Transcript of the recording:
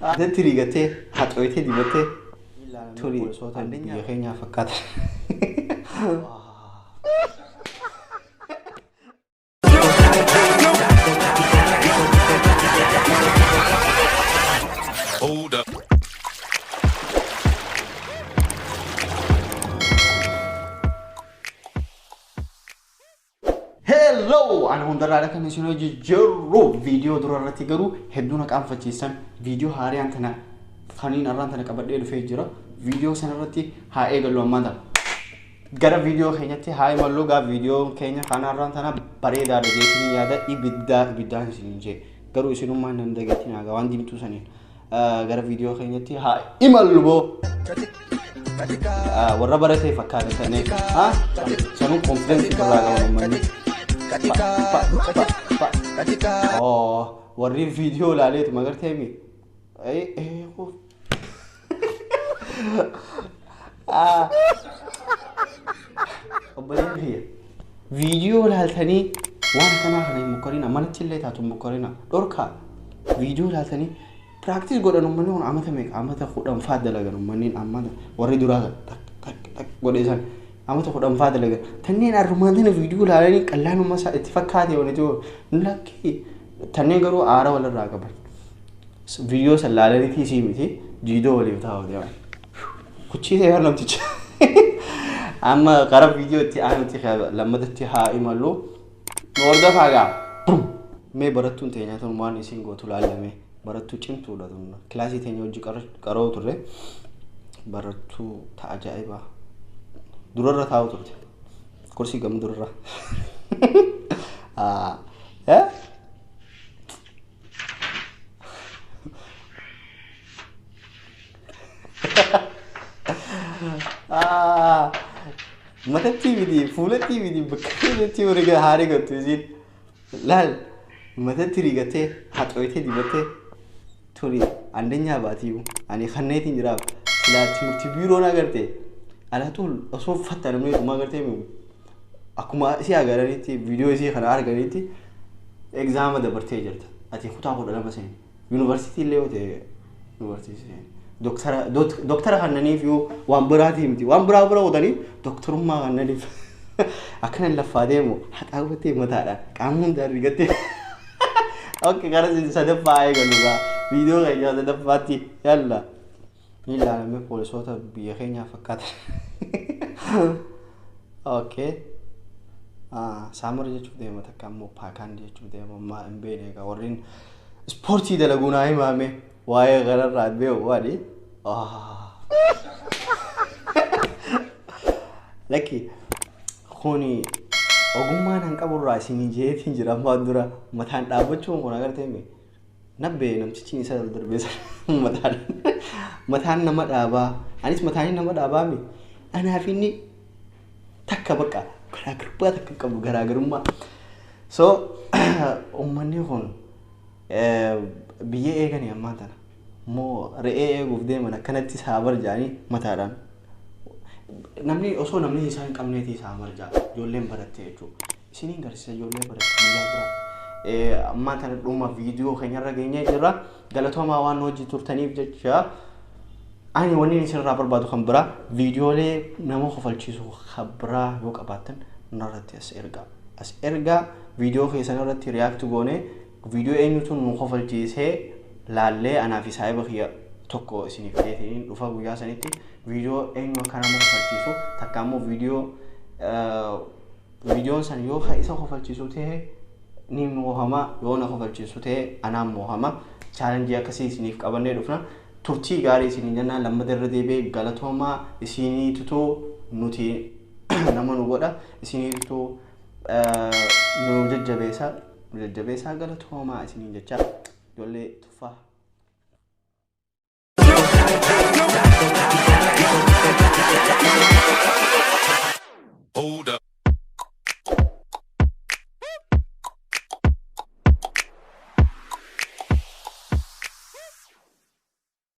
Matatti rigatee haxooyitee dibattee tuni biyya keenyaa fakkaata. Hold up. Hello! Ani hundarraadha kan isin hojii jirru viidiyoo dura irratti garuu hedduu na qaanfachiisan viidiyoo haariyaan tana kaniin arraan tana qabadhee dhufee jira. Viidiyoo sana irratti haa eegallu ammaan tana. Gara viidiyoo keenyatti haa imallu gaa viidiyoon keenya kan arraan tana bareedaadha jeetiin yaada ibiddaa ibiddaan isin jee garuu isinummaan nan dagatiin haga waan diimtuu saniin gara viidiyoo keenyatti haa imallu boo. Warra baratee fakkaata tannee sanuu konfidensi irraa qaban uummanni. Oh, warri viidiyoo ilaaleetu magartee mi? Obboleen kiyya viidiyoo ilaaltanii waan akkanaa kana hin mokkorina manatti illee taatu hin mokkorina dhorkaa viidiyoo ilaaltanii piraaktis godhan uummanni kun amata meeqa amata 10 faa dalagan uummanni amata warri duraa tak tak tak godhe san amata 10 faa dalagan tanneen arrumaan tana viidiyoo ilaalanii qallaanuma isaa itti fakkaate wani jiru lakkii tanneen garuu aara walirraa qaban viidiyoo san ilaalanii isii miti jiidoo waliif taa'u deeman kuchii ta'e namticha amma gara viidiyoo itti aanutti lammatatti haa imallu nu hordofaa gaa mee barattuun teenya tun waan isiin gootu laallame barattuu cimtuudha tun kilaasii teenya hojii qaroo turre barattuu ta ajaa'ibaa durarra taa'u turte kursii gama durarra. Matatti miti fuulatti miti bakka kanatti riga haa rigattu isiin laal matatti rigatee haxooyitee dibattee tuni andanyaa baatiyu ani kanneetiin jiraaf silaa timirti biiroon agarte alaatuun osoo uffatta namni dhuma agartee akkuma isii agaranitti viidiyoo isii kana arganitti egzaama dabartee jirta ati kutaa 12 seeni yuunivarsiitii illee yoo ta'e yuunivarsiitii seeni doktara doktara kannaniif yoo waan biraatii miti waan biraa bira qootanii doktorummaa kannaniif akkana laffaa deemu haxaawwattee mataadhaan qaama hundaan rigattee. Okay, gara sadaffaa eegalu gaa viidiyoo keenya sadaffaatti yalla. Ni ilaalame poolisoota biyya keenyaa fakkaata. Okay. Saamara jechuuf deema takka ammoo paakaandi jechuuf deema ammaa hin beekne egaa warreen ispoortii dalaguu naa himaame waa'ee kanarraa hin beeku waani. Lakki kuni ogummaa nan qaburraa isinii jeetiin jira ammaan dura mataan dhaabbachuun kun agartee mi nabbee namtichi isa darbee mataan mataan nama dhaabaa anis mataan nama dhaabaa mi anaaf inni takka bakka garaagarummaa takka qabu garaagarummaa. So uummanni kun biyya eeganii ammaan tana moo re'ee eeguuf deeman akkanatti saabar jedhanii mataadhaan. Namni osoo namni isaan hin qabneeti isaa marjaa ijoolleen baratte jechuudha. Isiniin garsiisa ijoollee baratte biyyaa bira. Ammaan tana dhuma viidiyoo keenyarra geenyee jirra. Galatoomaa waan hojii turtaniif jecha ani wanni isinirraa barbaadu kan biraa viidiyoolee nama kofalchiisu kan biraa yoo qabaattan narratti as ergaa. As ergaa viidiyoo keessan irratti react goonee viidiyoo eenyutu nu kofalchiisee laallee anaa fi saahiba kiyya tokko isiniif fideetiin dhufa guyyaa sanitti viidiyoo eenyu akka nama kofalchiisu takka ammoo viidiyoo viidiyoon san yoo isa kofalchiisu ta'e ni moohama yoo na kofalchiisu ta'e anaan moohama chaalenjii akkasii isiniif qabannee dhufna turtii gaarii isiniin jennaan lammata irra deebi'ee galatoomaa isiniitutu nuti nama nu godha isiniitutu nu jajjabeessa nu jajjabeessaa galatoomaa isiniin jecha ijoollee tuffaa.